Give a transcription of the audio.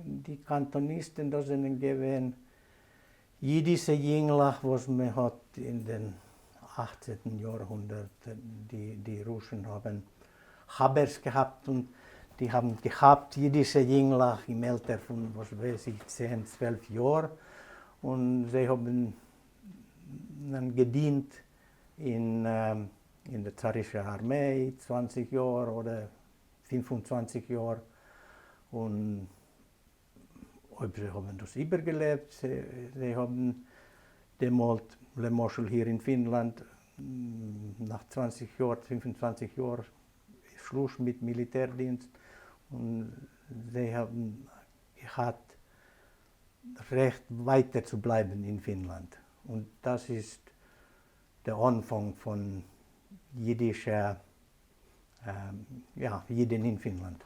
די קאנטאניסטן, דאס זענען געווען אידישע יונגלעך וואס מען האט אין דעם אכצענטן יארהונדערט, די רוסן האבן כאבערס געהאט און די האבן געכאפט אידישע יונגלעך אין עלטער פון וואס ווייס איך צען 12 יאר, און זיי האבן געדינט אין אין די צארישע ארמיי 20 יאר אדער 25 יאר, און אויב זיי האבן דאס איבערגעלעבט, זיי האבן דעמאלט למשל hier אין פינלאנד נאך 20 יאר, 25 יאר שלוס מיט מיליטערדינסט, און זיי האבן געהאט רעכט ווייטער צו בלייבן אין פינלאנד, און דאס איז דער אנפאנג פון אידישע, יא, אידן אין פינלאנד.